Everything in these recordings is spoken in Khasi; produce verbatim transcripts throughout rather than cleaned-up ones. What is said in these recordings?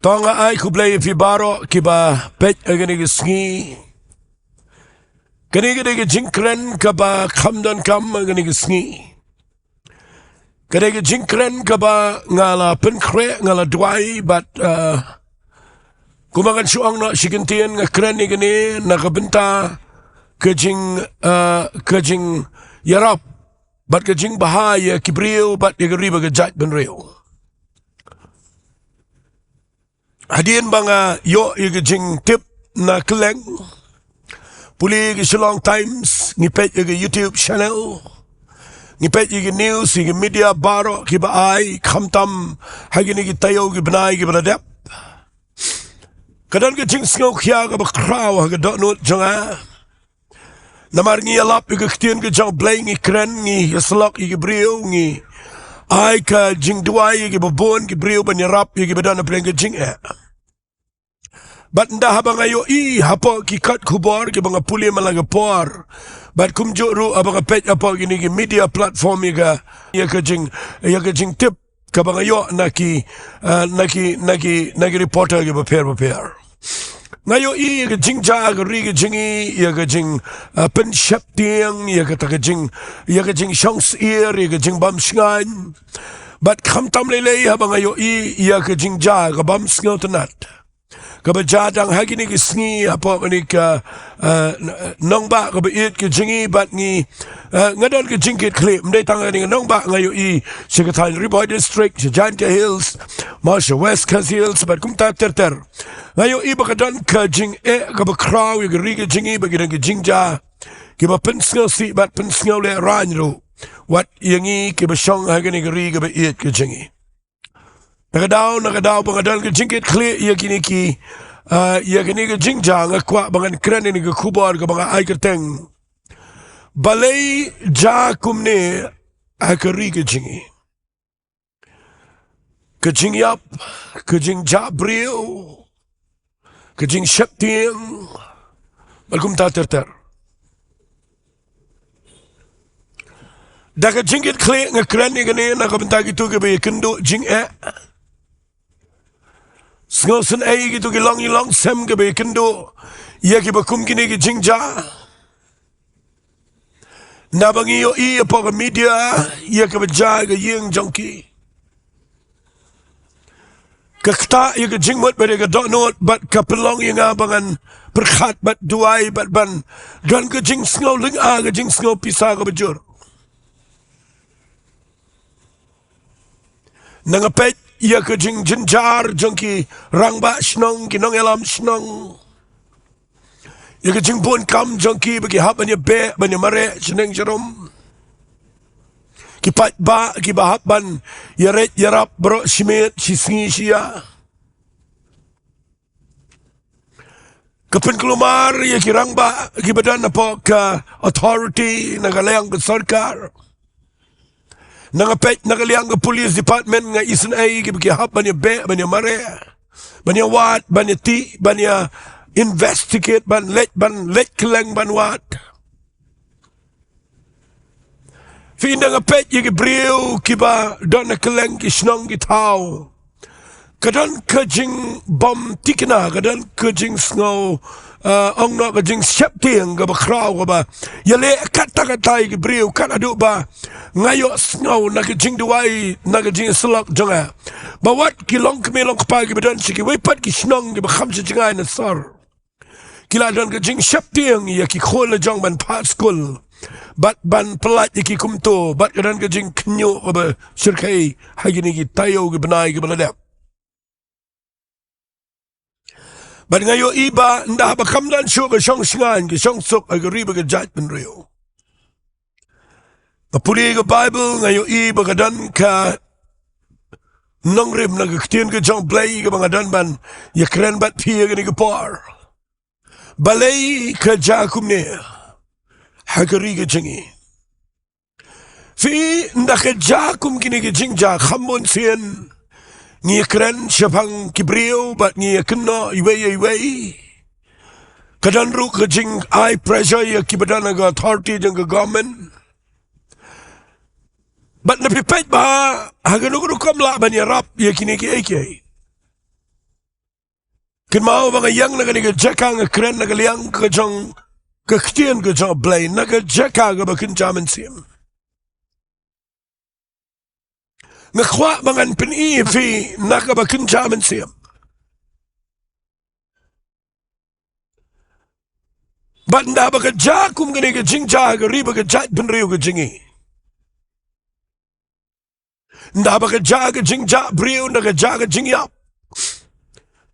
To nga ai khublei ïa phi baroh kiba peit ha kane ka sngi. Kane ka dei ka jingkren kaba kham donkam ha kane ka sngi. Ka dei ka jingkren kaba nga la pynkhreh, nga la duwai, bad, uh, kumba ngan shu ong noh shi kyntien, nga kren ïa kane na ka bynta ka jing, uh, ka jingïarap bad ka jingbha ïa ki briew bad ïa ka ri bad ka jaitbynriew. Hadien ba nga ïoh ïa ka jingtip na kylleng, pule ïa ka Shillong Times, ngi peit ïa ka YouTube channel, ngi peit ïa ka news, ïa ka media baroh kiba ai, khamtam ha kine ki taïew ki bnai kiba la dep. Ka don ka jingsngewkhia kaba khraw ha ka dohnud jong nga. Namar ngi ïalap ïa ka ktien ka jong U Blei, ngi kren, ngi ïasyllok ïa ki briew, ngi ai ka jingduwai ïa kiba bun ki briew ban ïarap ïa kiba don hapdeng ka jingeh. Bad ynda haba nga ïohi hapoh ki kot khubor kiba nga pule man la ka por, bad kumjuh ruh haba nga peit hapoh kine ki media platform ïa ka, ïa ka jing, ïa ka jingtip kaba nga ïoh na ki, uh, na ki, na ki, na ki reporter kiba pher bapher. Nga ïohi ïa ka jingjia ha ka ri ka jong ngi, ïa ka jing, uh, pynsheptieng, ïa kata ka jing, ïa ka jingshong syier, ïa ka jingbam shngaiñ. Bad khamtam lei lei haba nga ïohi ïa ka jingjia ka bam sngewtynnad kaba jia dang ha kine ki sngi hapoh kane ka, uh, nongbah kaba ïeit ka jong ngi, bad ngi, uh, nga don ka jingkitkhlieh, ym dei tang kane ka nongbah, nga ïohi sha ka thaiñ Ri Bhoi District, sha Jaintia Hills, mo sha West Khasi Hills, bad kumta ter ter. Nga ïohi ba ka don ka jingeh kaba khraw ïa ka ri ka jong ngi, ba ki don ka jingjia kiba pynsngewsih bad pynsngewlehraiñ ruh wat ïa ngi kiba shong ha kane ka ri kaba ïeit ka jong ngi. Na ka daw, na ka daw ba nga don ka jingkitkhlieh ïa kine ki, uh, ïa kine ki jingjia, nga kwah ba ngan kren ïa kane ka khubor kaba nga ai kyrteng: Balei jia kumne ha ka ri ka jong ngi? Ka jingïap, ka jingjah briew, ka jingsheptieng, bad kumta ter ter. Da ka jingkitkhlieh nga kren ïa kane na ka bynta kito kiba ïakynduh jingeh. Sngewsynei kito ki longïing longsem kiba ïakynduh ïa kiba kum kine ki jingjia. Naba ngi ïohi hapoh ka media ïa kaba jia ha ka ïing jong ki, ka ktah ïa ka jingmut bad ïa ka dohnud, bad ka pynlong ïa nga ba ngan pyrkhat bad duwai bad ban don ka jingsngew lyngngoh, ka jingsngew pisa kaba jur. Nang peit ïa ka jingjynjar jong ki rangbah shnong, ki nongïalam shnong, ïa ka jingbun kam jong ki ba ki hap ban ïabeh ban ïamareh shaneng sharum. Ki paidbah kiba hap ban ïarit ïarap baroh shi miet, shi sngi shi ïa. Ka pynkulmar ïa ki rangbah kiba don hapoh ka authority na ka liang ka sorkar. Nang peit na ka liang ka police department, nga isynei kiba ki hap ban ïabeh ban ïamareh, ban ïawad, ban ïatih, ban ïa investigate, ban leit, ban leit kylleng ban wad. Phi, nang peit ïa ki briew kiba don na kylleng ki shnong ki thaw, ka don ka jingbym thikna, ka don ka jingsngew, uh, ong noh, ka jingsheptieng kaba khraw kaba ïaleh katta katta ïa ki briew, kat haduh ba nga ïohsngew na ka jingduwai, na ka jingïasyllok jong nga, ba wat ki longkmie longkpa kiba don sha kiwei pat ki shnong kiba kham sha jngai na sor, ki la don ka jingsheptieng ïa ki khun la jong ban phah skul bad ban pyllait ïa ki kumto, bad ka don ka jingkhynñiuh kaba shyrkhei ha kine ki taïew ki bnai kiba la dep. Bad nga ïohi ba ynda haba kham don shuh ka shong shngaiñ, ka shong suk ha ka ri bad ka jaitbynriew, nga pule ka Baibl, nga ïohi ba ka don ka nongrim na ka ktien ka jong U Blei kaba nga don ban ïakren bad phi ha kane ka por. Balei ka jia kumne ha ka ri ka jong ngi? Phi, ynda ka jia kum kine ki jingjia, kham bun sien ngi ïakren shaphang ki briew bad ngi ïakynnoh iwei ïa iwei. Ka don ruh ka jingai pressure ïa kiba don ha ka authority jong ka government. Bad na phi peit ba ha kano ka rukom lah ban ïarap ïa kine kiei kiei. Kynmaw ba nga ïeng na kane ka jaka, nga kren na ka liang ka jong ka ktien ka jong U Blei, na ka jaka kaba kynja mynsiem. Nga kwah ba ngan pyni ïa phi na kaba kynja mynsiem. Bad ynda ba ka jia kum kane ka jingjia ha ka ri bad ka jaitbynriew ka jong ngi, ynda ba ka jia ka jingjia briew, ynda ka jia ka jingïap,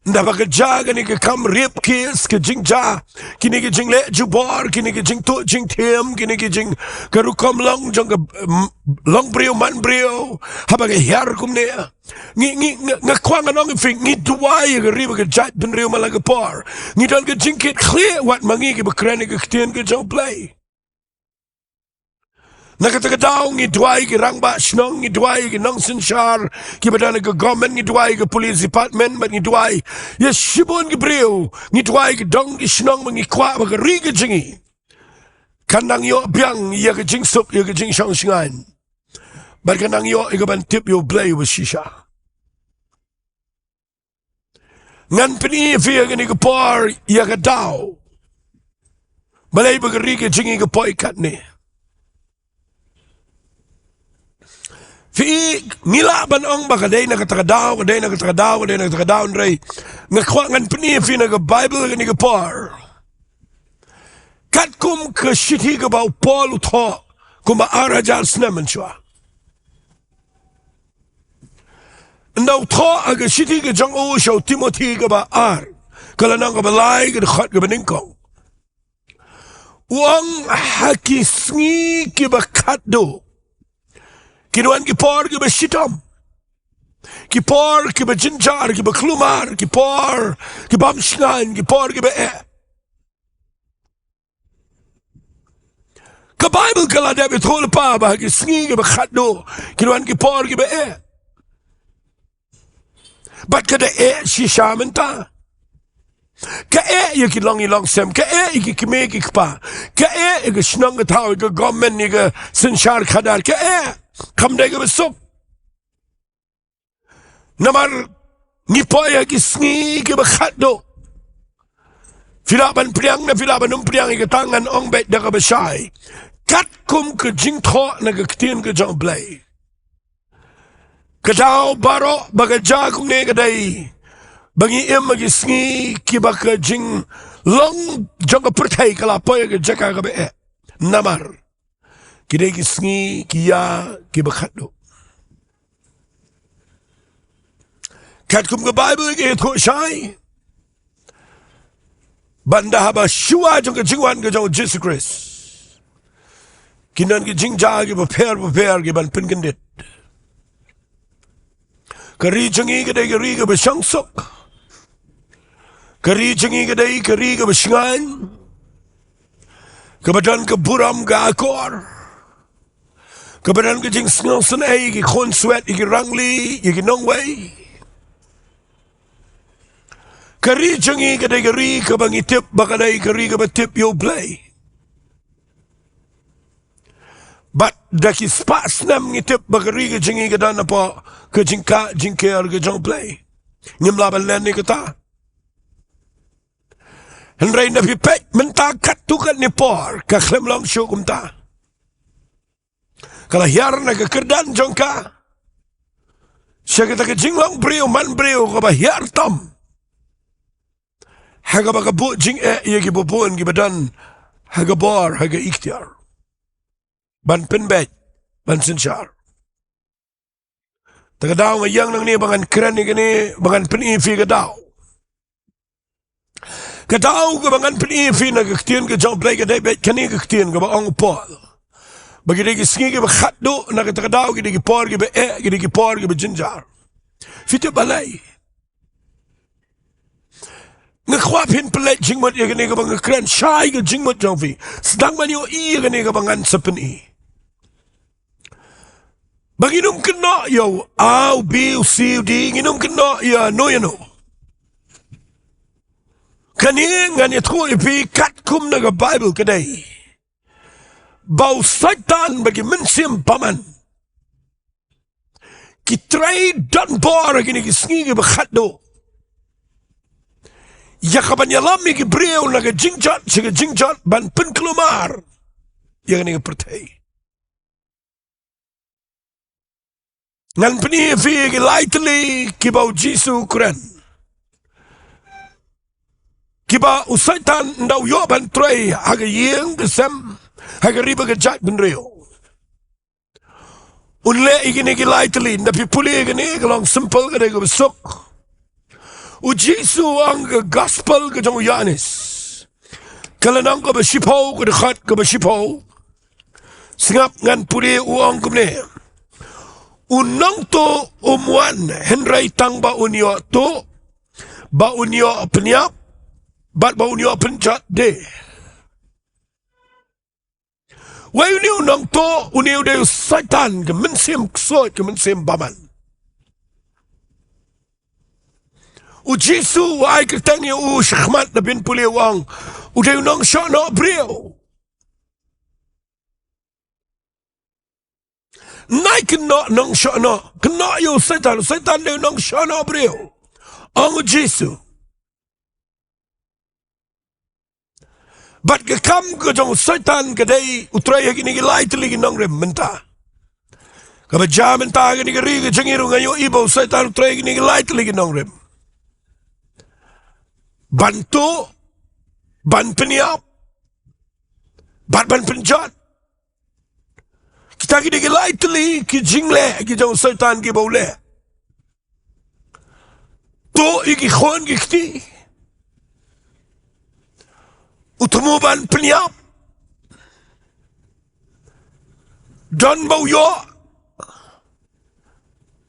ynda ba ka jia kane ka kam rape case, ka jingjia, kine ki jingleh jubor, kine ki jingtuh jingthem, kine ki jing, ka rukom long jong ka, mm, long briew man briew, haba ka hiar kumne. Ngi, ngi, nga, nga kwah ngan ong ïa phi, ngi duwai ïa ka ri bad ka jaitbynriew man la ka por. Ngi don ka jingkitkhlieh wat ma ngi kiba kren ïa ka ktien ka jong U Blei. Na kata ka daw ngi duwai ïa ki rangbah shnong, ngi duwai ïa ki nongsynshar kiba don ha ka government, ngi duwai ïa ka police department, bad ngi duwai ïa shibun ki briew, ngi duwai ïa ki dong ki shnong, ba ngi kwah ba ka ri ka jong ngi kan nang ïoh biang ïa ka jingsuk, ïa ka jingshong shngaiñ, bad kan nang ïoh ïa kaban tip ïa U Blei uba shisha. Ngan pyni ïa phi ha kane ka por ïa ka daw. Balei ba ka ri ka jong ngi ka poi katne. Phi, ngi lah ban ong ba ka dei na kata ka daw, ka dei na kata ka daw, ka dei na kata ka daw, hynrei nga kwah ngan pyni ïa phi na ka Baibl ha kane ka por. Katkum ka shithi kaba u Paul u thoh kumba ar hajar snem mynshuwa. Ynda u thoh ha ka shithi ka jong u sha u Timothi kaba ar, ka lynnong kaba lai, ka dkhot kaba nyngkong, u ong, ha ki sngi kiba khatduh kin wan ki por kiba shitom, ki por kiba jynjar, kiba kulmar, ki por kiba bymshngaiñ, ki por kiba eh. Ka Baibl ka la dep ïathuh lypa ba ha ki sngi kiba khatduh kin wan ki por kiba eh. Bad ka da eh shisha mynta. Ka eh ïa ki longïing longsem, ka eh ïa ki kmie ki kpa, ka eh ïa ka shnong ka thaw, ïa ka government, ïa ka synshar khadar, ka eh. Kam dei kaba suk. Namar ngi poi ha ki sngi kiba khatduh. Phi lah ban pdiang ne phi lah ban ym pdiang ïa kata, ngan ong beit da kaba shai. Katkum ka jingthoh na ka ktien ka jong U Blei, ka daw baroh ba ka jia kumne ka dei ba ngi im ha ki sngi kiba ka jinglong jong ka pyrthei ka la poi ha ka jaka kaba eh. Namar ki dei ki sngi ki ïa kiba khatduh. Katkum ka Baibl ka ïathuh shai, ba ynda haba shuwa jong ka jingwan ka jong U Jisu Khrist, kin don ki jingjia kiba pher ba pher kiban pynkyndit. Ka ri jong ngi ka dei ka ri kaba shong suk. Ka ri jong ngi ka dei ka ri kaba shngaiñ, kaba don ka burom ka akor, kaba don ka jingsngewsynei ïa ki khunswet, ïa ki rangli, ïa ki nongwei. Ka ri jong ngi ka dei ka ri kaba ngi tip ba ka dei ka ri kaba tip ïa U Blei. Bad da ki spah snem ngi tip ba ka ri ka jong ngi ka don hapoh ka jingkah jingker ka jong U Blei. Ngim lah ban len ïa kata. Hynrei na phi peit mynta katto katne por ka khlem long shuh kumta. Ka la hiar na ka kyrdan jong ka sha kata ka jinglong briew man briew kaba hiar tam, ha kaba ka buh jingeh ïa kiba bun kiba don ha ka bor, ha ka iktiar ban pynbeit, ban synshar. Ta ka daw nga ïeng nangne ba ngan kren ïa kane, ba ngan pyni ïa phi ka daw. Ka daw kaba ngan pyni ïa phi na ka ktien ka jong U Blei ka dei beit kane ka ktien kaba ong u Paul, ba ki dei ki sngi kiba khatduh, na kata ka daw ki dei ki por kiba eh, ki dei ki por kiba jynjar. Phi tip balei? Nga kwah phin pynleit jingmut ïa kane kaba nga kren shai, ka jingmut jong phi. Sdang ban ïohi ïa kane kaba ngan sa pyni. Ba ngin ym kynnoh ïa u A, u B, u C, u D, ngin ym kynnoh ïa no ïa no. Kane ngan ïathuh ïa phi katkum na ka Baibl ka dei ba u Soitan bad ki mynsiem bymman ki trei don bor ha kine ki sngi kiba khatduh. ïa ka ban ïalam ïa ki briew na ka jingjot sha ka jingjot ban pynkulmar ïa kane ka pyrthei. Ngan pyni ïa phi ïa ki lai tylli kiba u Jisu u kren, kiba u Soitan un da u ïoh ban trei ha ka ïing ka sem, ha ka ri bad ka jaitbynriew. Un leh ïa kine ki lai tylli, ynda phi pule ïa kine, ka long simple, ka dei kaba suk. U Jisu u ong ha ka gospel ka jong u Ïoannis, ka lynnong kaba shiphew, ka dkhot kaba shiphew. Sngap, ngan pule, u ong kumne: U nongtuh um wan hynrei tang ba un ïoh tuh, ba un ïoh pynïap, bad ba un ïoh pynjot de. Wei une u nongtuh? Une u dei u Soitan, ka mynsiem ksuid, ka mynsiem bymman. U Jisu u ai kyrteng ïa u shakhmat, da phin pule, u ong u dei u nongshohnoh briew. Nai kynnoh nongshohnoh, kynnoh ïa u Soitan, u Soitan dei u nongshohnoh briew, ong u Jisu. Bad ka kam ka jong u Soitan ka dei u trei ha kine ki lai tylli ki nongrim mynta. Kaba jia mynta ha kane ka ri ka jong ngi ruh, nga ïohi ba u Soitan u trei ha kine ki lai tylli ki nongrim: ban tuh, ban pynïap, bad ban pynjot. Kita ki dei ki lai tylli ki jingleh ki jong u Soitan kiba u leh. Tuh ïa ki khun ki kti, u thmu ban pynïap, don ba u ïoh,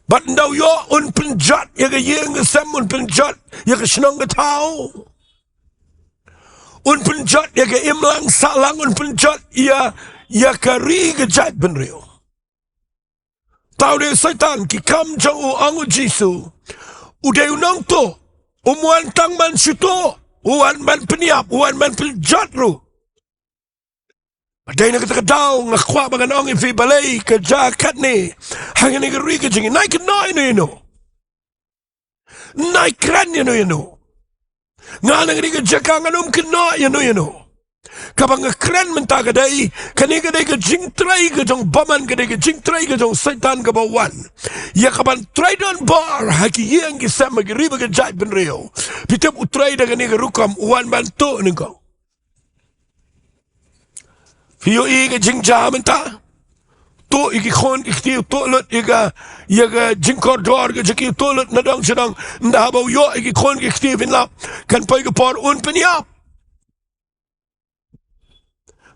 bad ynda u ïoh un pynjot ïa ka ïing ka sem, un pynjot ïa ka shnong ka thaw, un pynjot ïa ka imlang sahlang, un pynjot ïa, ïa ka ri ka jaitbynriew. Te u dei u Soitan, ki kam jong u, ong u Jisu, u dei u nongtuh, um wan tang ban shu tuh, u wan ban pynïap, u wan ban pynjot ruh. Bad dei na kata ka daw nga kwah ba ngan ong ïa phi balei ka jia katne ha kane ka ri ka jong ngi. Nai kynnoh ïano ïano, nai kren ïano ïano. Nga na kane ka jaka ngan ym kynnoh ïano ïano. Kaba nga kren mynta ka dei, kane ka dei ka jingtrei ka jong bymman, ka dei ka jingtrei ka jong u Soitan kaba wan ïa ka ban trei donbor ha ki ïing ki sem, ha ki ri bad ka jaitbynriew. Phi tip u trei da kane ka rukom, u wan ban tuh nyngkong. Phi ïohi ka jingjia mynta? Tuh ïa ki khun ki kti, u tuh lut ïa ka, ïa ka jingkordor ka jong ki, u tuh lut nadong shadong. Ynda haba u ïoh ïa ki khun ki kti, phin lap, kan poi ka por un pynïap.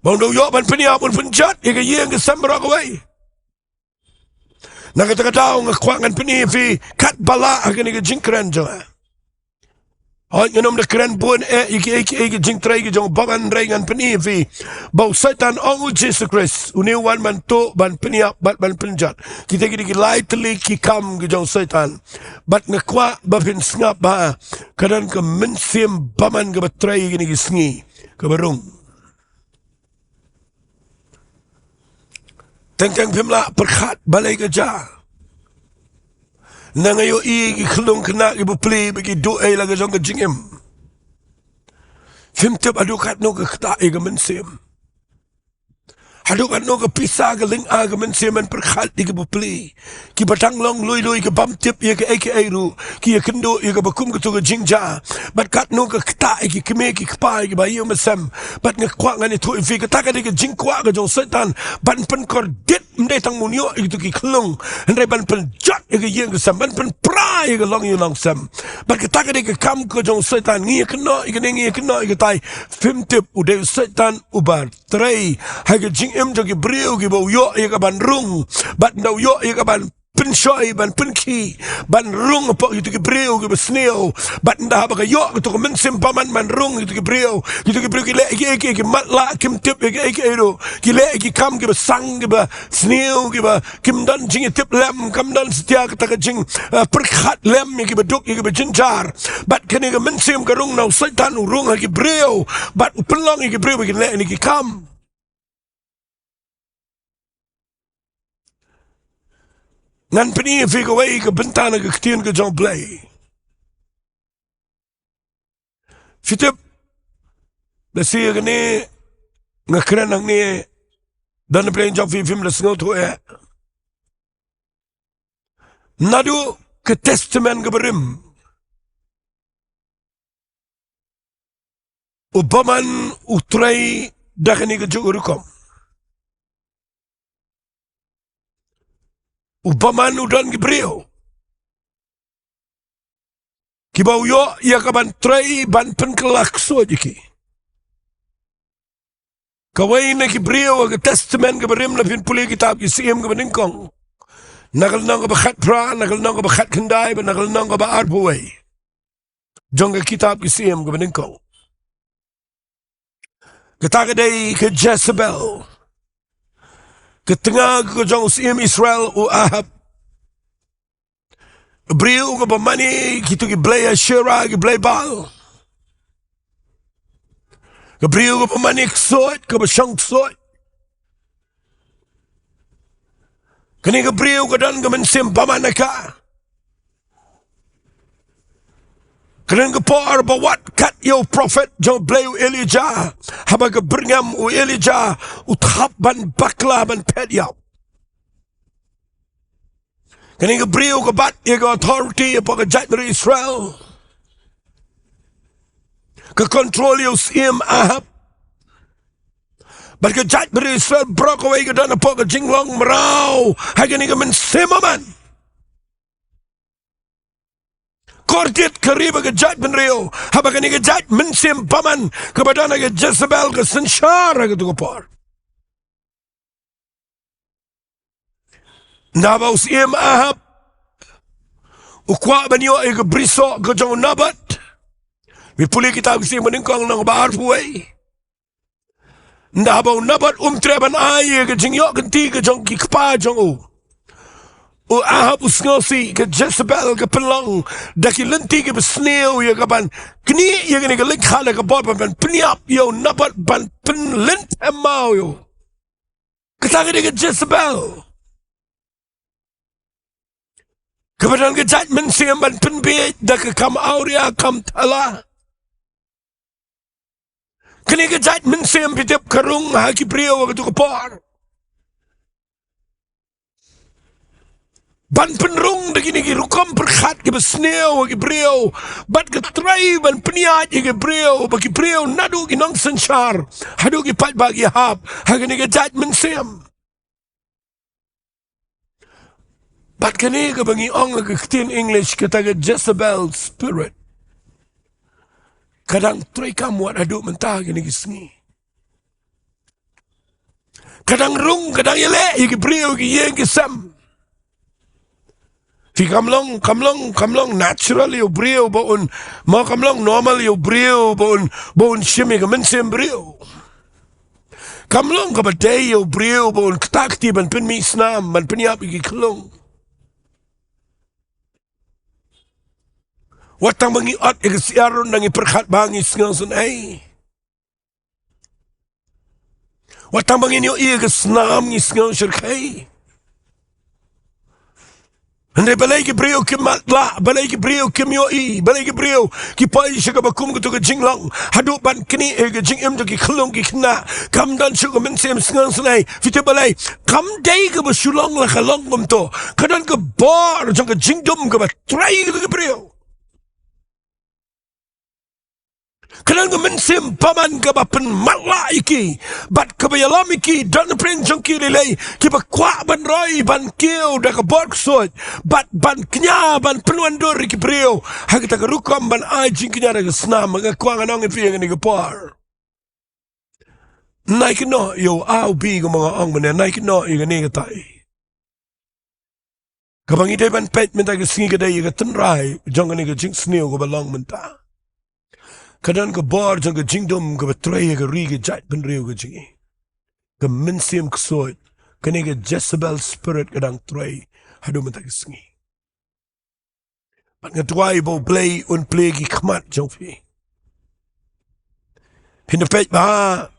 Bad ynda u ïoh ban pynïap, un pynjot ïa ka ïing ka sem baroh kawei. Na kata ka daw nga kwah ngan pyni ïa phi katba lah ha kane ka jingkren jong nga. Hooid, ngan ym da kren bun eh ïa kiei kiei ki jingtrei ki jong bymman, hynrei ngan pyni ïa phi ba u Soitan, ong u Jisu Khrist, une u wan ban tuh, ban pynïap bad ban pynjot. Kita ki dei ki lai tylli ki kam ki jong u Soitan. Bad nga kwah ba phin sngap ba ka don ka mynsiem bymman kaba trei kine ki sngi, kaba rung. Teng teng phim lah pyrkhat balei ka jia. Nga ïohi ki khyllung khynnah kiba pli ba ki duh ei la ka jong ka jingim. Phim tip haduh katno ka ktah ïa ka mynsiem. Haduh katno ka pisa ka lynga ka mynsiem ban pyrkhat ïa kiba pli, kiba dang long lui lui, ki bym tip ïa kaei kaei ruh, ki ïakynduh ïa kaba kum kato ka jingjia. Bad katno ka ktah ïa ki kmie ki kpa, ïa kiba ïew mynsiem. Bad nga kwah ngan ïathuh ïa phi, kata ka dei ka jingkwah ka jong u Soitan ban pynkordit, ym dei tang ban ïoh ïa kito ki khyllung, hynrei ban pynjot ïa ka ïing ka sem, ban pynpra ïa ka longïing longsem. Bad kata ka dei ka kam ka jong u Soitan, ngi ïakynnoh ïa kane, ngi ïakynnoh ïa katai. Phim tip, u dei u Soitan uba trei ha ka jingim jong ki briew kiba u ïoh ïa ka ban rung. Bad ynda u ïoh ïa ka ban pynshoi, ban pynkhih, ban rung hapoh kito ki briew kiba sniew. Bad ynda haba ka ïoh kato ka mynsiem bymman ban rung ïa kito ki briew, kito ki briew ki leh ïa kiei kiei, ki matlah, kim tip ïa kiei kiei ruh. Ki leh ïa ki kam kiba sang, kiba sniew, kiba kim don jingïatiplem, kam don satia kata ka jing, eh, pyrkhat lem ïa kiba duk, ïa kiba jynjar. Bad kane ka mynsiem ka rung na u Soitan, u rung ha ki briew, bad u pynlong ïa ki briew ba kin leh ïa kine ki kam. Ngan pyni ïa phi kawei ka bynta na ka ktien ka jong u Blei. Phi tip, da shi kane nga kren hangne, don pyrshah jong phi phim da sngewthuh eh. Naduh ka Testament kaba rim, u bymman u trei da kane kajuh ka rukom. U bymman u don ki briew kiba u ïoh ïa ka ban trei ban pynkylla ksuid ïa ki. Kawei na ki briew ha ka Testament kaba rim, lada phin pule kitab Ki Syiem kaba nyngkong, na ka lynnong kaba khatphra, na ka lynnong kaba khatkhyndai, bad na ka lynnong kaba arphew wei jong ka kitab Ki Syiem kaba nyngkong. Kata ka dei ka Jezebel, ka tnga ka jong u syiem Israel u Ahab. Ka briew kaba mane kito ki blei Asherah, ki blei Baal. Ka briew kaba mane ksuid, kaba shong ksuid. Kane ka briew ka don ka mynsiem bymman ha ka. Ka don ka por ba wat kat ïa u prophet jong u Blei u Elijah, haba ka byrngem u Elijah u thap ban bakla ban phet ïap. Kane ka briew ka bat ïa ka authority hapoh ka jaitbynriew Israel. Ka control ïa u syiem Ahab. Bad ka jaitbynriew Israel baroh kawei ka don hapoh ka jinglong mraw ha kane ka mynsiem bymman. Kordit ka ri bad ka jaitbynriew haba kane ka jait mynsiem bymman kaba don ha ka Jezebel ka synshar ha kato ka por. Naba u syiem Ahab u kwah ban ïoh ïa ka brisoh ka jong u Nabot. Phi pule kitab Ki Syiem banyngkong lynnong ba arphew wei. Naba u Nabot um treh ban ai ïa ka jingïoh kynti ka jong ki kpa jong u, u Ahab u sngewsih ka Jezebel ka pynlong da ki lynti kiba sniew ïa ka ban knieh ïa kane ka lynti kha da ka bor ban pynïap ïa u Nabot, ban pynlynti maw ïa u. Kata ka dei ka Jezebel. Kaba don ka jait mynsiem ban pynbieit da ka kam awria kam thala. Kane ka jait mynsiem phi tip ka rung ha ki briew ha kato ka por. Ban pynrung da kine ki rukom pyrkhat kiba sniew ha ki briew. Bad ka trei ban pynïaid ïa ki briew, ba ki briew naduh ki nongsynshar haduh ki paidbah ki hap ha kane ka jait mynsiem. Bad kane kaba ngi ong ha ka ktien English kata ka Jezebel spirit, ka dang treikam wat haduh mynta kine ki sngi. Ka dang rung, ka dang ïaleh ïa ki briew, ki ïing ki sem. Phi, kam long, kam long, kam long natural ïa u briew ba un, mo kam long normal ïa u briew ba un, ba un shim ïa ka mynsiem briew. Kam long kaba dei ïa u briew ba un ktah kti ban pynmih snam, ban pynïap ïa ki khyllung. Wat tang ba ngi ot ïa ka syiar ruh ngi pyrkhat ba ngi sngew sngewsih. Wat tang ba ngin ïohi ïa ka snam ngi sngew shyrkhei. Hynrei balei ki briew kim matlah, balei ki briew kim ïohi, balei ki briew ki poi sha kaba kum kato ka jinglong haduh ban knieh ïa ka jingim jong ki khyllung ki khynnah. Kam don shuh ka mynsiem sngewsynei. Phi tip balei? Kam dei kaba shu long la ka long kumto. Ka don ka bor jong ka jingdum kaba trei ïa ki briew. Ka don ka mynsiem bymman kaba pynmatlah ïa ki bad kaba ïalam ïa ki, don pyrshah jong ki lei lei kiba kwah ban roi ban kiew da ka bor ksuid bad ban kñia ban pynwandur ïa ki briew ha kata ka rukom ban ai jingkñia da ka snam. Nga kwah ngan ong ïa phi ha kane ka por, nai kynnoh ïa u A u B, kumba nga ong mynne, nai kynnoh ïa kane katai. Kaba ngi dei ban peit mynta ka sngi ka dei ïa ka tynrai jong kane ka jingsniew kaba long mynta. Ka don ka bor jong ka jingdum kaba trei ïa ka ri, ka jaitbynriew ka jong ngi. Ka mynsiem ksuid, kane ka Jezebel spirit ka dang trei haduh mynta ka sngi. Bad nga duwai ba U Blei un plie ki khmat jong phi. Phin da peit bha,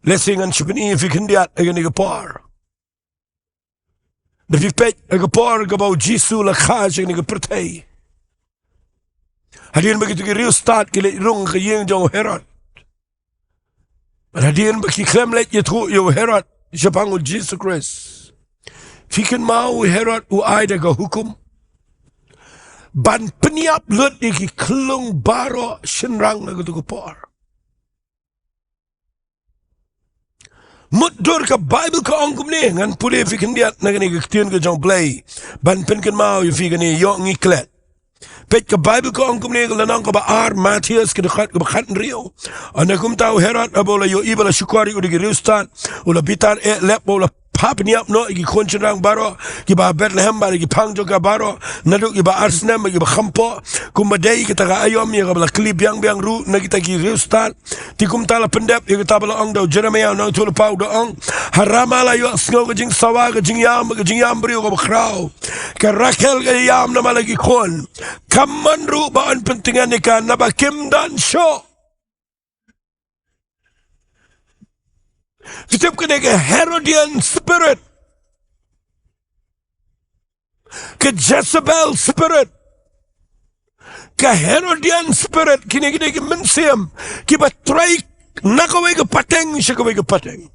lehse ngan shu pyni ïa phi khyndiat ha kane ka por. Da phi peit ha ka por kaba U Jisu u la kha sha kane ka pyrthei, Hadien ba kito ki riewstad ki leit rung ha ka ïing jong u Herod. Hadien ba ki khlem leit ïathuh ïa u Herod shaphang u Jisu Khrist, phi kynmaw u Herod u ai da ka hukum ban pynïap lut ïa ki khyllung baroh shynrang ha kato ka por. Mutdur ka Baibl ka ong kumne, ngan pule ïa phi khyndiat na kane ka ktien ka jong u Blei ban pynkynmaw ïa phi kane, ïoh ngi klet. Peit, ka Baibl ka ong kumne, ka lynnong kaba ar Mathaios, ka dkhot kaba khathynriew. Ynda kumta u Herod haba u la ïohi ba la shukor ïa u da ki riewstad, u la bitar eh lep bad u la phah pynïap noh ïa ki khun shynrang baroh kiba ha Bethlehem bad ha ki phang jong ka baroh, naduh kiba ar snem bad kiba khampoh, kumba dei kata ka aïom ïa kaba la kylli biang biang ruh na kita ki riewstad. Te kumta la pyndep ïa kata ba la ong da u Jeremaïah u nongïathuhlypa, u da ong: Ha Rama la ïohsngew ka jingsawa, ka jingïam, ka jingïam briew kaba khraw. Ka Rakhel ka ïam namar la ki khun. Kam mon ruh ba yn pyntngen ïa ka naba kim don shuh. Phi tip, kane ka Herodian spirit, ka Jezebel spirit, ka Herodian spirit, kine ki dei ki mynsiem kiba trei na kawei ka pateng sha kawei ka pateng.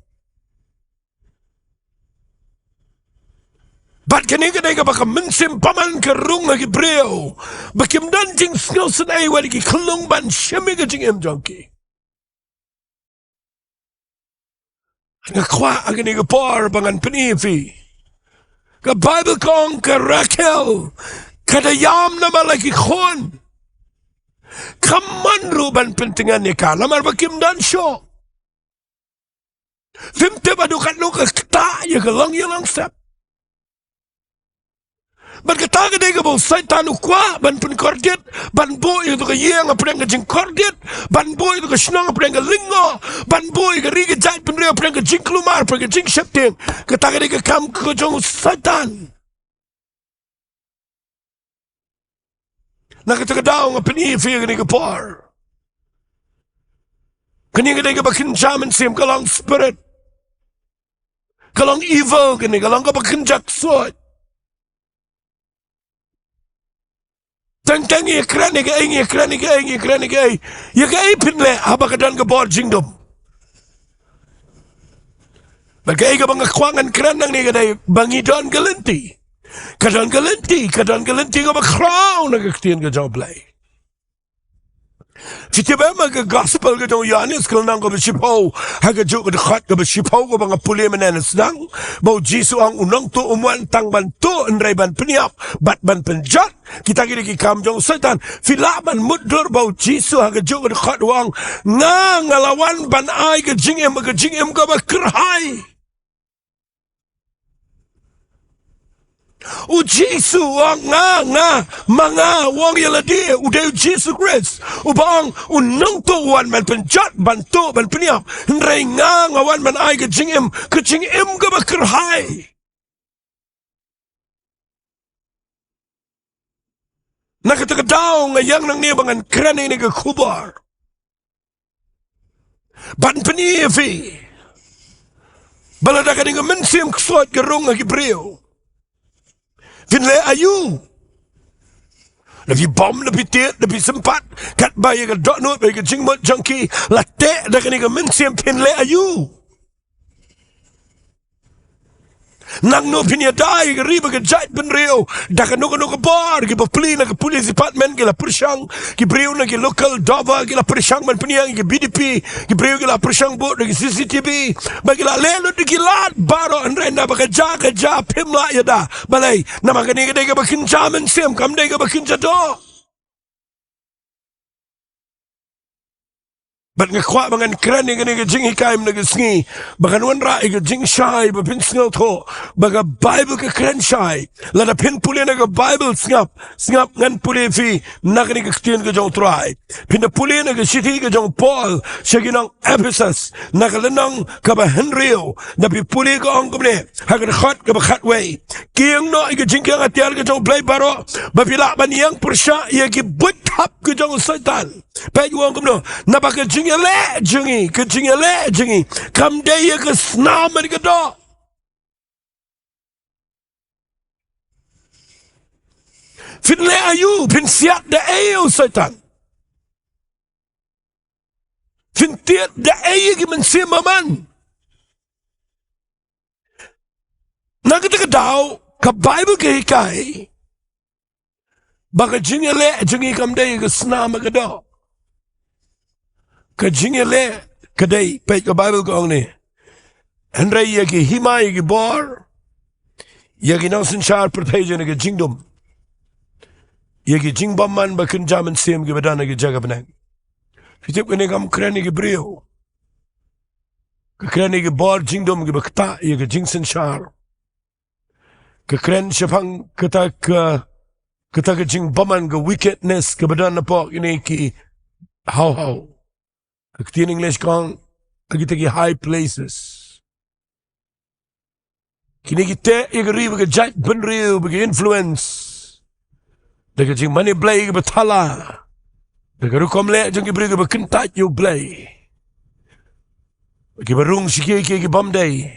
Bad kane ka dei kaba ka mynsiem bymman ka rung ha ki briew ba kim don jingsngewsynei wat ïa ki khyllung ban shim ïa ka jingim jong ki. Nga kwah ha kane ka por ba ngan pyni ïa phi. Ka Baibl ka ong ka Rakhel ka da ïam namar la ki khun. Kam mon ruh ban pyntngen ïa ka namar ba kim don shuh. Phim tip haduh katno ka ktah ïa ka longïing longsep. Bad kata ka dei kaba u Soitan u kwah ban pynkordit, ban buh ïa kato ka ïing hapdeng ka jingkordit, ban buh ïa kato ka shnong hapdeng ka lyngngoh, ban buh ïa ka ri ka jaitbynriew hapdeng ka jingkulmar, hapdeng ka jingsheptieng. Kata ka dei ka kam ka jong u Soitan. Na kata ka daw nga pyni ïa phi ha kane ka por, kane ka dei kaba kynja mynsiem, ka long spirit. Ka long evil kane, ka long kaba kynja ksuid. Teng teng ïa kren ïa kaei, ïa kren ïa kaei, ïa kren ïa kaei, ïa kaei phin leh haba ka don ka bor jingdum. Bad kaei kaba nga kwah ngan kren nangne ka dei ba ngi don ka lynti. Ka don ka lynti, ka don ka lynti kaba khraw na ka ktien ka jong u Blei. Phi tip em ha ka gospel ka jong u Ïoannis ka lynnong kaba shiphew, ha kajuh ka dkhot kaba shiphew kaba nga pule mynne, sdang ba u Jisu u ong, u nongtuh um wan tang ban tuh hynrei ban pynïap bad ban pynjot. Kita ki dei ki kam jong u Soitan. Phi lah ban mutdur ba u Jisu ha kajuh ka dkhot u ong, nga, nga la wan ban ai ka jingim, ka jingim kaba kyrhai. U Jisu u ong nga, nga, ma nga, u ong ïa lade, u dei u Jisu Khrist uba ong u nongtuh u wan ban pynjot, ban tuh, ban pynïap. Hynrei nga, nga wan ban ai ka jingim, ka jingim kaba kyrhai. Na kata ka daw nga ïeng nangne ba ngan kren ïa kane ka khubor ban pyni ïa phi ba lada kane ka mynsiem ksuid ka rung ha ki briew, phin leh aïu? Da phi bom, da phi tied, da phi sympat, katba ïa ka dohnud bad ïa ka jingmut jong ki la teh da kane ka mynsiem, phin leh aïu? Nangno phin ïada ïa ka ri bad ka jaitbynriew? Da kano kano ka bor? Ki bapli na ka police department ki la pyrshang, ki briew na ki local Dover ki la pyrshang ban pynïeng ïa ki B D P, ki briew ki la pyrshang bud da ki C C T V, bad ki la leh lut da ki lad baroh, hynrei naba ka jia ka jia phim lah ïada. Balei? Namar kane ka dei kaba kynja mynsiem, kam dei kaba kynja doh. Bad nga kwah ba ngan kren ïa kane ka jinghikai mynne ka sngi ba kan wanrah ïa ka jingshai ba phin sngewthuh ba ka Baibl ka kren shai. Lada phin pule na ka Baibl, sngap, sngap, ngan pule ïa phi na kane ka ktien ka jong u Trai. Phin da pule na ka shithi ka jong u Paul sha ki nong Ephesus, na ka lynnong kaba hynriew, da phi pule ka ong kumne, ha ka dkhot kaba khatwei: Kieng noh ïa ka jingkieng atiar ka jong u Blei baroh, ba phi lah ban ïeng pyrshah ïa ki buit thap ka jong u Soitan. Peit u ong kumno, naba ka jingïaleh jong ngi, ka jingïaleh jong ngi kam dei ïa ka snam bad ka doh. Phin leh aïu, phin siat da ei ïa u Soitan? Phin tied da ei ïa ki mynsiem bymman? Na kata ka daw, ka Baibl ka hikai ba ka jingïaleh jong ngi kam dei ka snam ka doh. Ka jingïaleh ka dei, peit ka Baibl ka ong ne. Hynrei ïa ki hima, ïa ki bor, ïa ki nongsynshar pyrthei jong kane ka jingdum, ïa ki jingbymman ba kynja mynsiem kiba don ha ki jaka bneng. Phi tip kane kam kren ïa ki briew. Ka kren ïa ki bor jingdum kiba ktah ïa ka jingsynshar. Ka kren shaphang kata ka, kata ka jingbymman, ka wickedness kaba don hapoh kine ki haw haw. Ka ktien English ka ong, kita ki high places. Kine ki teh ïa ka ri bad ka jaitbynriew bad ka influence da ka jingmane Blei kaba thala, da ka rukom leh jong ki briew kiba kyntait ïa u Blei, kiba rung sha kiei kiei ki bym dei,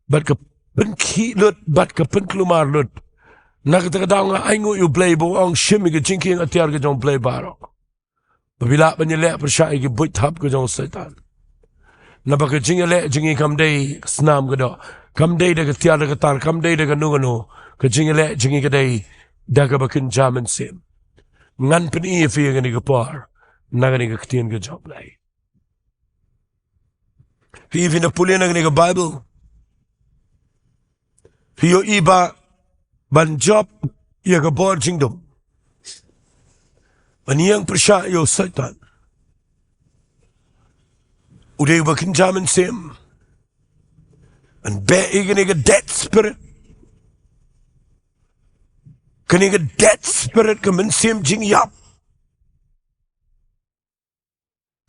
bad ka pynkhih lut bad ka pynkulmar lut. Na kata ka daw nga ainguh ïa u Blei ba u ong, shim ïa ka jingkieng atiar ka jong u Blei baroh, ba phi lah ban ïaleh pyrshah ïa ki buit thap ka jong u Soitan. Naba ka jingïaleh jong ngi kam dei snam ka doh, kam dei da ka tiar da ka tar, kam dei da kano kano. Ka jingïaleh jong ngi ka dei da kaba kynja mynsiem. Ngan pyni ïa phi ha kane ka por na kane ka ktien ka jong u Blei. Phi, phin da pule na kane ka Baibl, phi ïohi ba ban jop ïa ka bor jingdum, ban ïeng pyrshah ïa u Soitan, u dei uba kynja mynsiem. Ban beh ïa kane ka dead spirit, kane ka dead spirit, ka mynsiem jingïap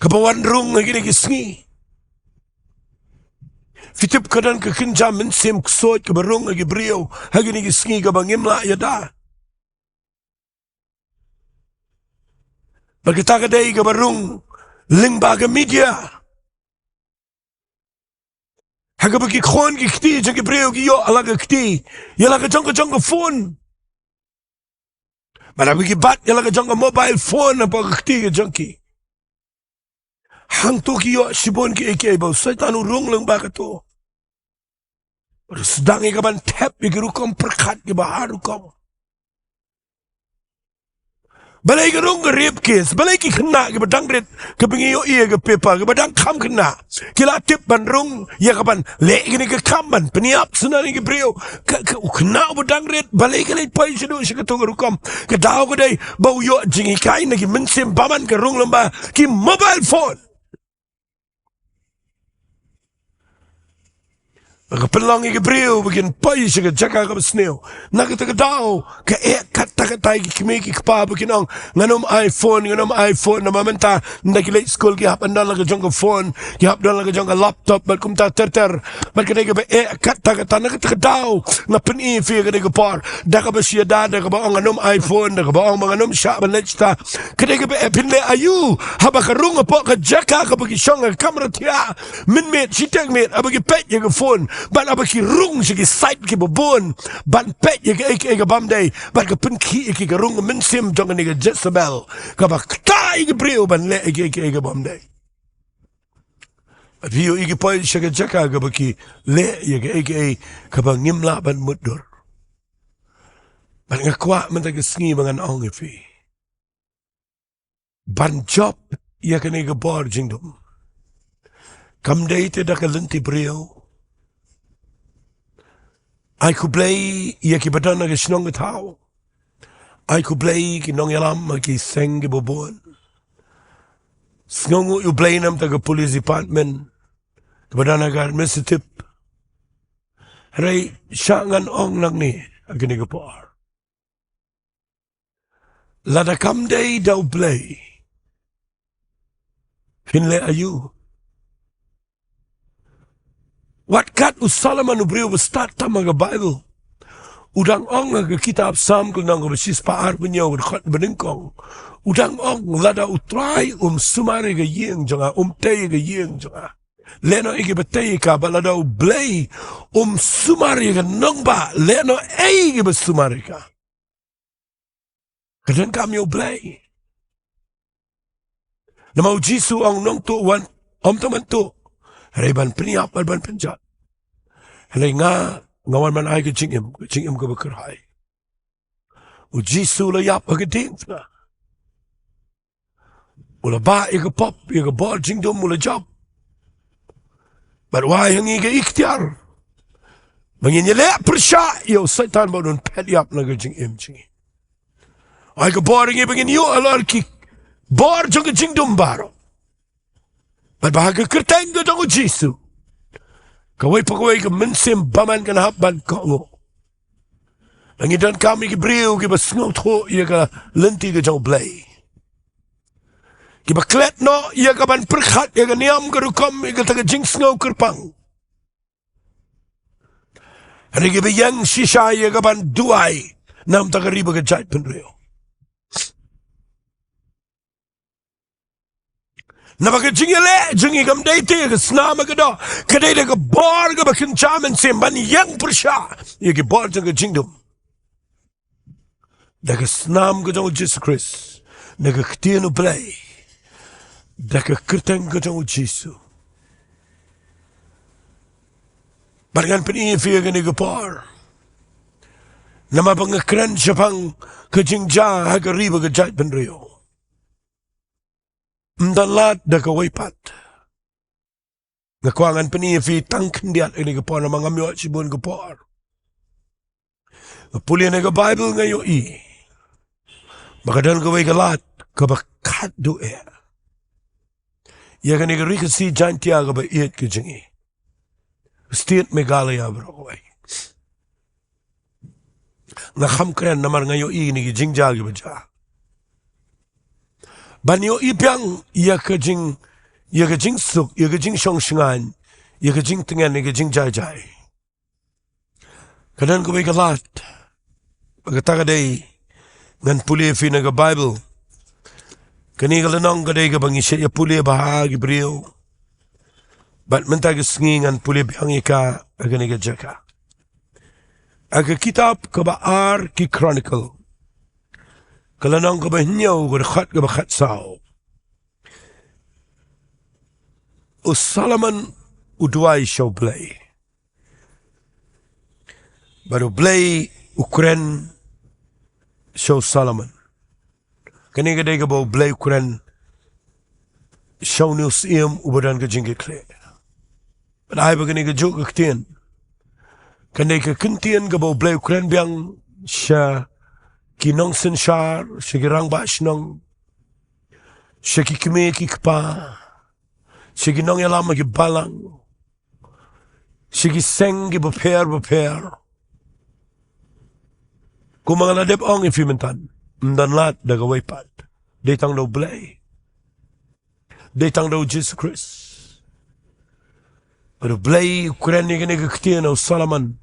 kaba wan rung ha kine ki sngi. Phi tip, ka don ka kynja mynsiem ksoid kaba rung ha ki briew ha kine ki sngi kaba ngim lah ïada. Bad kata ka dei kaba rung lyngba ka media, ha kaba ki khun ki kti jong ki briew ki ïoh ïa la ka kti ïa la ka jong ka jong ka phone. Bad haba ki bat ïa la ka jong ka mobile phone hapoh ka kti ka jong ki, hangto ki ïoh shibun kiei kiei ba u Soitan u rung lyngba kato. Bad u sdang ïa ka ban thep ïa ki rukom pyrkhat kiba har rukom. Balei ka rung ka rape case? Balei ki khynnah kiba dang rit, kiba ngi ïohi ha ka paper, kiba dang kham khynnah, ki la tip ban rung ïa ka ban leh kine ki kam ban pynïap shuh na ki briew? Ka, ka, u khynnah uba dang rit, balei ka leit poi shaduh sha kato ka rukom? Ka daw ka dei ba u ïoh jinghikai na ki mynsiem bymman, ka rung lyngba ki mobile phone. Ka pynlong ïa ki briew ba kin poi sha ka jaka kaba sniew. Na kata ka daw, ka eh katta katta ïa ki kmie ki kpa ba kin ong, ngan ym ai phone, ngan ym ai phone. Namar mynta, ynda ki leit skul ki hap ban don la ka jong ka phone, ki hap don la ka jong ka laptop bad kumta ter ter. Bad ka dei kaba eh katta katta. Na kata ka daw nga pyni ïa phi ha kane ka por, da kaba shu ïada da kaba ong ngan ym ai phone, da kaba ong ba ngan ym shah ban leit shata. Ka dei kaba eh, phin leh aïu haba ka rung hapoh ka jaka kaba ki shong ha ka kamra thiah mynmiet shiteng miet, haba ki peit ïa ka phone bad haba ki rung sha ki site kiba bun ban peit ïa kaei kaei ka bym dei, bad ka pynkhih ïa ki, ka rung ka mynsiem jong kane ka Jezebel kaba ktah ïa ki briew ban leh ïa kaei kaei ka bym dei. Bad phi ïohi ki poi sha ka jaka kaba ki leh ïa kaei kaei kaba ngim lah ban mutdur. Bad nga kwah mynta ka sngi ba ngan ong ïa phi, ban jop ïa kane ka bor jingdum, kam dei te da ka lynti briew. Ai khublei ïa kiba don ha ka shnong ka thaw. Ai khublei ki nongïalam ha ki seng kiba bun. Sngewnguh ïa u Blei namar ka police department, kiba don ha ka administrative. Hynrei shah ngan ong nangne ha kane ka por, lada kam dei da u Blei, phin leh aïu? Wat kat u Solomon, u briew ba stad tam ha ka Baibl, u dang ong ha ka kitab Salm ka lynnong kaba shispah arphew hynñiew, ka dkhot ba nyngkong, u dang ong, lada u Trai um sumar ïa ka ïing jong nga, um tei ïa ka ïing jong nga, lehnoh ïa kiba tei ïa ka. Bad lada u Blei um sumar ïa ka nongbah, lehnoh ei kiba sumar ïa ka. Ka donkam ïa U Blei. Namar U Jisu u ong, nongtuh wan, ym tang ban tuh, hynrei ban pynïap bad ban pynjot. Hynrei nga, nga wan ban ai ka jingim, ka jingim kaba kyrhai. U Jisu u la ïap ha ka diengphna. U la bah ïa ka pop, ïa ka bor jingdum, u la jop. Bad u ai ha ngi ka iktiar ba ngin ïaleh pyrshah ïa u Soitan ba un phet ïap na ka jingim jong ngi. U ai ka bor ha ngi ba ngin ïoh halor ki bor jong ka jingdum baroh. Bad ba ha ka kyrteng ka jong U Jisu, kawei pa kawei ka mynsiem bymman kan hap ban kohnguh. Ba ngi donkam ïa ki briew kiba sngewthuh ïa ka lynti ka jong U Blei, kiba klet noh ïa ka ban pyrkhat ïa ka niam ka rukom, ïa kata ka jingsngew kyrpang. Hynrei kiba ïeng shisha ïa ka ban duwai na ka bynta ka ri bad ka jaitbynriew. Naba ka jingïaleh jong ngi kam dei te ka snam ha ka doh, ka dei da ka bor kaba kynja mynsiem ban ïeng pyrshah ïa ki bor jong ka jingdum. Da ka snam ka jong U Jisu Khrist, da ka ktien U Blei, da ka kyrteng ka jong U Jisu. Bad ngan pyni ïa phi ha kane ka por, namar ba nga kren shaphang ka jingjia ha ka ri bad ka jaitbynriew. Ym don lad da kawei pat. Nga kwah ngan pyni ïa phi tang khyndiat ha kane ka por namar ngam ïoh shibun ka por. Nga pule na ka Baibl, nga ïohi ba ka don kawei ka lad kaba khatduh eh ïa kane ka ri Khasi Jaiñtia kaba ïeit ka jong ngi, State Meghalaya baroh kawei. Nga kham kren namar nga ïohi ïa kine ki jingjia kiba jia, ban ïohi biang ïa ka jing, ïa ka jingsuk, ïa ka jingshong shngaiñ, ïa ka jingtngen, ïa ka jingjai jai. Ka don kawei ka lad, ba kata ka dei, ngan pule ïa phi na ka Baibl. Kane ka lynnong ka dei kaba ngi shait ïa pule bha ha ki briew. Bad mynta ka sngi ngan pule biang ïa ka ha kane ka jaka. Ha ka kitab kaba ar ki Chronicle, ka lynnong kaba hynñiew, ka dkhot kaba khatsaw. U Solomon u duwai sha U Blei. Bad U Blei u kren sha u Solomon. Kane ka dei kaba U Blei u kren sha une u syiem uba don ka jingkitkhlieh. Bad ai ba kane kajuh ka ktien, kane ka ktien kaba U Blei u kren biang sha ki nongsynshar, sha ki rangbah shnong, sha ki kmie ki kpa, sha ki nongïalam ha ki balang, sha ki seng kiba pher bapher. Kumba nga la dep ong ïa phi mynta, ym don lad da kawei pat. Dei tang da U Blei. Dei tang da U Jisu Khrist. Bad U Blei u kren ïa kane ka ktien ha u Solomon,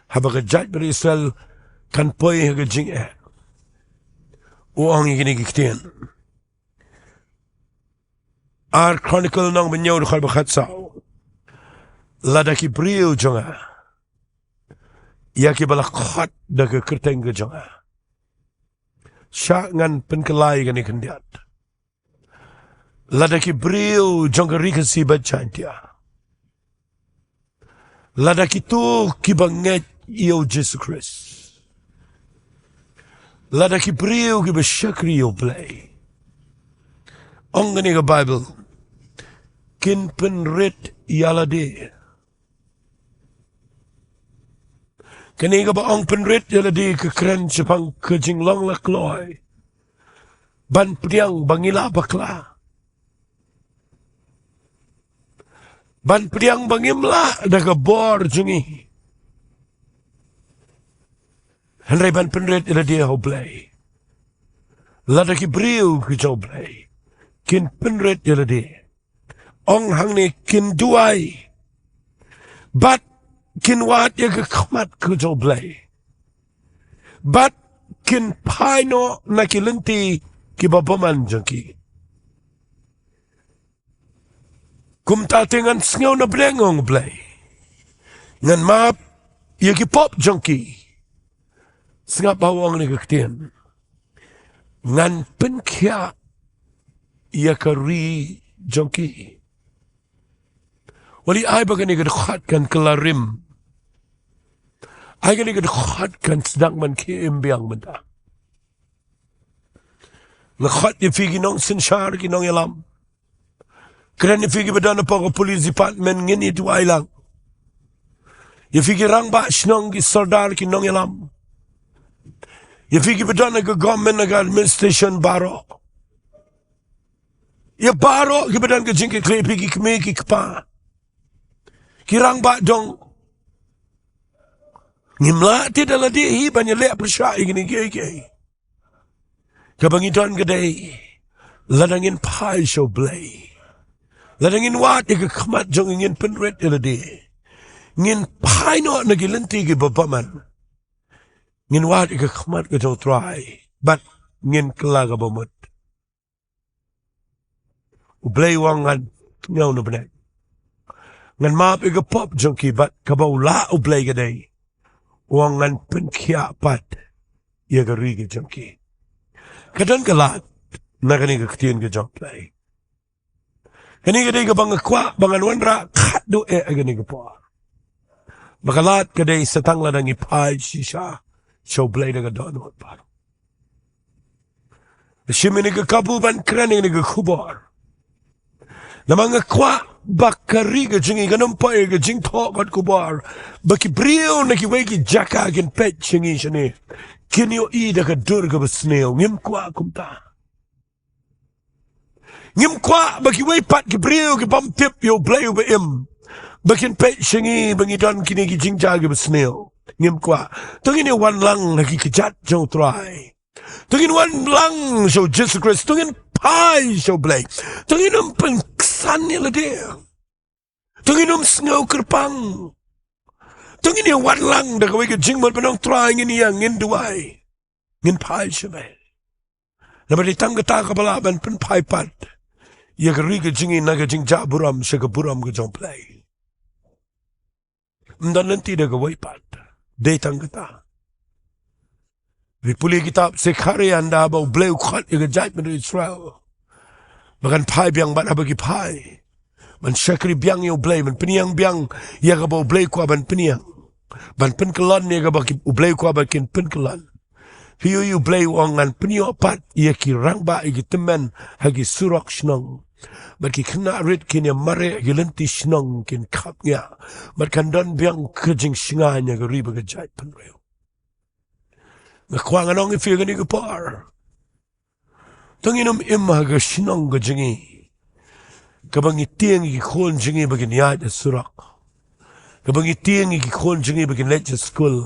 haba ka jaitbynriew Israel kan poi ha ka jingeh, u ong ïa kane ka ktien. Ar Chronicle lynnong ba hynñiew, dkhot ba khatsaw. Lada ki briew jong nga, ïa kiba la khot da ka kyrteng ka jong nga. Shah ngan pynkylla ïa kane khyndiat. Lada ki briew jong ka ri Khasi bad Jaiñtia, lada kito kiba ngeit ïa U Jisu Khrist, lada ki briew kiba shakri ïa U Blei, ong kane ka Baibl, kin pynrit ïa lade. Kane kaba ong pynrit ïa lade ka kren shaphang ka jinglong la kloi ban pdiang ba ngi lah bakla, ban pdiang ba ngim lah da ka bor jong ngi, hynrei ban pynrit ïa lade ha U Blei. Lada ki briew ki jong U Blei kin pynrit ïa lade, ong hangne, kin duwai bad kin wad ïa ka khmat ka jong U Blei, bad kin phai noh na ki lynti kiba bymman jong ki. Kumta te ngan sngew na bneng, ong U Blei, ngan map ïa ki pop jong ki. Sngap ba u ong kane ka ktien. Ngan pynkhiah ïa ka ri jong ki. Wat lei ai ba kane ka dkhot kan kylla rim. Ai kane ka dkhot kan sdang ban khie im biang mynta. Nga khot ïa phi ki nongsynshar, ki nongïalam. Kren ïa phi kiba don hapoh ka police department, ngin ïa duwai lang. Ïa phi ki rangbah shnong, ki sordar, ki nongïalam. Ïa phi kiba don ha ka government, ha ka administration baroh. Ïa baroh kiba don ka jingkitkhlieh, ïa phi ki kmie ki kpa, ki rangbah dong. Ngim lah te da lade hi ban ïaleh pyrshah ïa kine kiei kiei. Kaba ngi don ka dei, lada ngin phai sha U Blei, lada ngin wad ïa ka khmat jong ngi, ngin pynrit ïa lade, ngin phai noh na ki lynti kiba bymman, ngin wad ïa ka khmat ka jong U Trai bad ngin kylla kaba mut. U Blei u ong, ngan, ngan, ngan map ïa ka pop jong ki, bad kaba u lah U Blei ka dei, u ong, ngan pynkhiah pat ïa ka ri ka jong ki. Ka don ka lad na kane ka ktien ka jong U Blei. Kane ka dei kaba nga kwah ba ngan wanrah khadduh eh ha kane ka por. Ba ka lad ka dei sa tang lada ngi phai shisha sha U Blei da ka dohnud baroh. Shim ïa kane ka kabu ban kren ïa kane ka khubor. Namar nga kwah ba ka ri ka jong ngi kan ym poi ha ka jingthoh kot khubor ba ki briew na kiwei ki jaka kin peit sha ngi shane, kin ïohi da ka dur kaba sniew. Ngim kwah kumta. Ngim kwah ba kiwei pat ki briew ki bym tip ïa U Blei uba im ba kin peit sha ngi ba ngi don kine ki jingjia kiba sniew. Ngim kwah. To ngin ïa wan lang ha ki kjat jong U Trai. To ngin wan lang sha U Jisu Khrist. To ngin phai sha U Blei. To ngin ym pynksan ïa lade. To ngin ym sngew kyrpang. To ngin ïa wan lang da kawei ka jingmut ban ong, Trai, ngin ïeng, ngin duwai, ngin phai sha Me. Namar dei tang kata kaba lah ban pynphai pat ïa ka ri ka jong ngi na ka jingjah burom sha ka burom ka jong U Blei. Ym don lynti da kawei pat. Dei tang kata. Phi pule kitab Sekharia, ynda ba U Blei u khot ïa ka jaitbynriew Israel ba kan phai biang, bad haba ki phai, ban shakri biang ïa U Blei, ban pynïeng biang ïa kaba U Blei u kwah ban pynïeng, ban pynkyllon ïa kaba ki, U Blei u kwah ba kin pynkyllon. Phi ïohi U Blei u ong, ngan pynïoh pat ïa ki rangbah, ïa ki tymmen ha ki surok shnong, bad ki khynnah rit kin ïa mareh, ha ki lynti shnong kin khapngiah, bad kan don biang ka jingshngaiñ ha ka ri bad ka jaitbynriew. Nga kwah ngan ong ïa phi ha kane ka por, to ngin ym im ha ka shnong ka jong ngi kaba ngi tieng ïa ki khun jong ngi ba kin ïaid ha surok, kaba ngi tieng ïa ki khun jong ngi ba kin leit sha skul,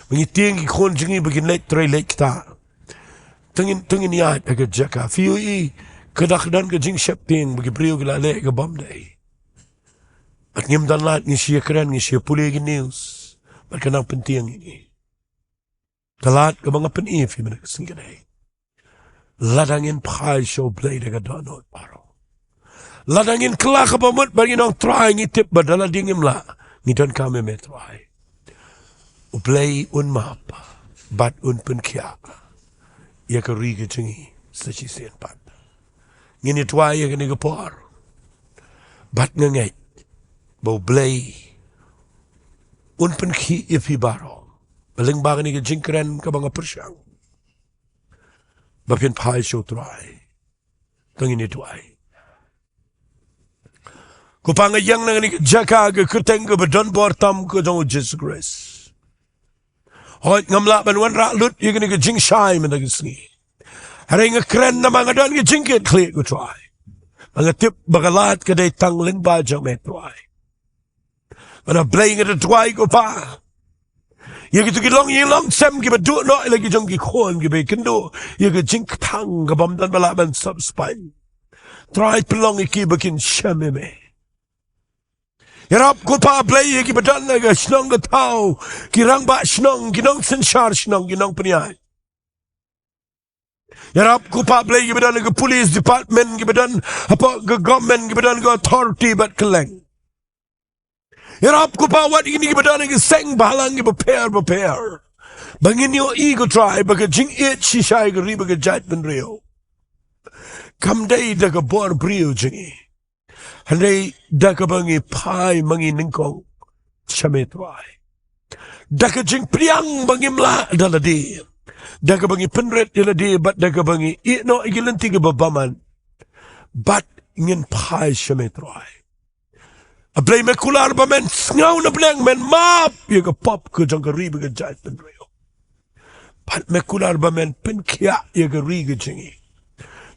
ba ngi tieng ïa ki khun jong ngi ba kin leit trei leit ktah. To ngin, to ngin ïaid ha ka jaka, phi ïohi, ka da ka don ka jingsheptieng ba ki briew ki la leh kaba ym dei. Bad ngim don lad, ngi shu ïakren, ngi shu ïapule ki news, bad ka nang pyntieng ïa ngi. Ka lad kaba nga pyni ïa phi mynta ka sngi ka dei, lada ngin phai sha U Blei da ka dohnud baroh, lada ngin kylla kaba mut bad ngin ong, Trai, ngi tip ba da lade ngim lah, ngi donkam ïa Me Trai, U Blei un map bad un pynkhiah ïa ka ri ka jong ngi sa shisien pat. Ngin ïa duwai ïa kane ka por, bad nga ngeit ba U Blei un pynkhih ïa phi baroh, ba lyngba kane ka jingkren kaba nga pyrshang, ba phin phai sha U Trai. To ngin ïa duwai. Ko Pa, nga ïeng na kane ka jaka, ka kyrteng kaba don bor tam ka jong U Jisu Khrist. Hooid, ngam lah ban wanrah lut ïa kane ka jingshai mynta ka sngi. Hynrei nga kren namar nga don ka jingkitkhlieh, ko Trai. Ba nga tip ba ka lad ka dei tang lyngba jong Me, Trai. Bad A Blei, nga da duwai, ko Pa, ïa kito ki longïing longsem kiba duh noh ïa la ki jong ki khun, kiba ïakynduh ïa ka jingkthang kabym don ba lah ban sop spaiñ. Trai, pynlong ïa ki ba kin shem ïa Me. Ïarap, ko Pa Blei, ïa kiba don ha ka shnong ka thaw, ki rangbah shnong, ki nongsynshar shnong, ki nongpynïaid. Ïarap, ko Pa Blei, kiba don ha ka police department, kiba don hapoh ka government, kiba don ha ka authority bad kylleng. Ïarap, ko Pa, wat ïa kine kiba don ha ki seng bhalang kiba pher bapher. Ba ngin ïohi ko Trai ba ka jingïeit shisha ïa ka ri bad ka jaitbynriew kam dei da ka bor briew jong ngi, hynrei da kaba ngi phai ma ngi nyngkong sha me Trai. Da ka jingpdiang ba ngim lah da lade, da kaba ngi pynrit ïa lade bad da kaba ngi ïehnoh ïa ki lynti kiba bymman bad ngin phai sha me Trai. A Blei, me kular ba men sngew na bneng, men map ïa ka pop ka jong ka ri bad ka jaitbynriew. Bad me kular ba men pynkhiah ïa ka ri ka jong ngi.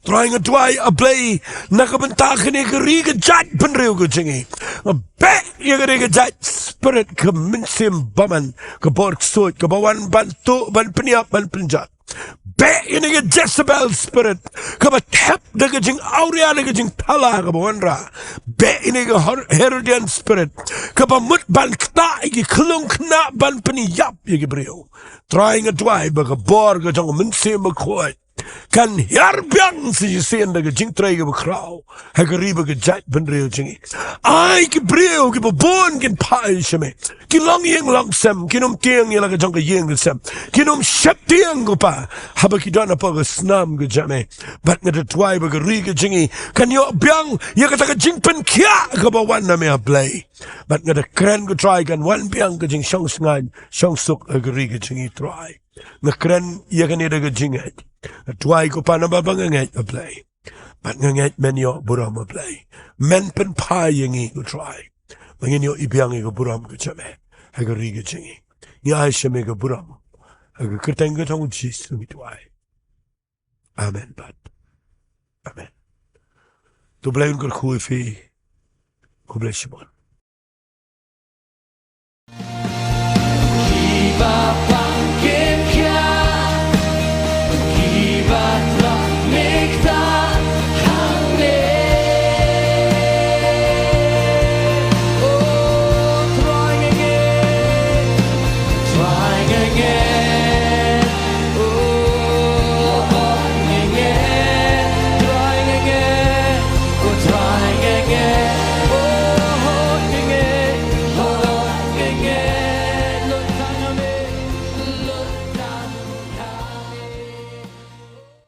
Trai, nga duwai, A Blei, na ka bynta kane ka ri ka jaitbynriew ka jong ngi, nga beh ïa kane ka jait spirit ka mynsiem bymman, ka bor ksuid, kaba wan ban tuh, ban pynïap, ban pynjot. Beh ïa kane ka Jezebel spirit kaba thep da ka jingawria, da ka jingthala kaba wanrah. Beh ïa kane ka Her-, Herodian spirit kaba mut ban ktah ïa ki khyllung khynnah ban pynïap ïa ki briew. Trai, nga duwai ba ka bor ka jong ka Mynsiem Bakhuid kan hiar biang sa shisien da ka jingtrei kaba khraw ha ka ri bad ka jaitbynriew jong ngi. Ai ki briew kiba bun kin phai sha me, ki long ïing long sem, kin ym tieng ïa la ka jong ka ïing ka sem, kin ym sheptieng, ko Pa, haba ki don hapoh ka snam ka jong me. Bad nga da duwai ba ka ri ka jong ngi kan ïoh biang ïa kata ka jingpynkhiah kaba wan na me, A Blei. Bad nga da kren, ko Trai, kan wan biang ka jingshong sngewsuk ha ka ri ka jong ngi, Trai. Nga kren ïa kane da ka jingngeit. Nga duwai, ko Pa, namar ba nga ngeit, A Blei. Bad nga ngeit men ïoh burom, A Blei. Men pynphai ïa ngi, ko Trai, ba ngin ïohi biang ïa ka burom ka jong me ha ka ri ka jong ngi. Ngi ai sha me ka burom ha ka kyrteng ka jong U Jisu ngi duwai. Amen bad amen. To Blei un kyrkhu ïa phi. Khublei shibun.